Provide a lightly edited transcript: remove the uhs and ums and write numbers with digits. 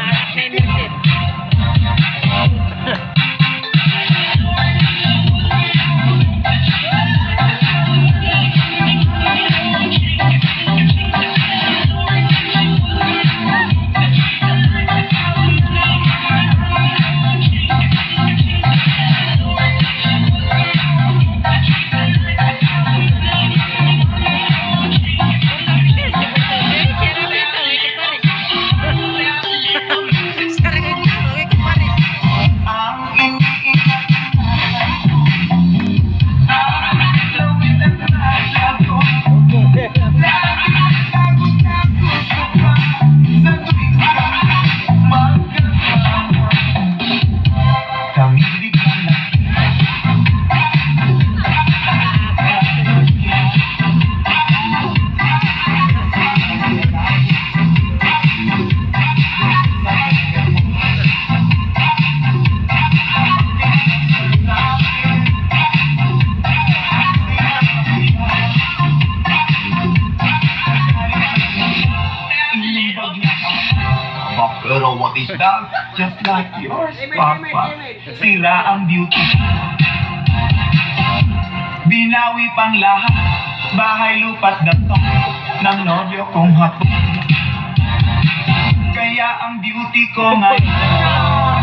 Anak na Merced. Ang iniingat lawit at masyado. Lagi na gusto pa sa tuwing kami magkasama. Kami biglang nakita. Pero what is that? Just like yours, Papa. Sira ang beauty. Binawi pang lahat. Bahay, lupa't ganto ng nobyo kong hapon. Kaya ang beauty ko ngayon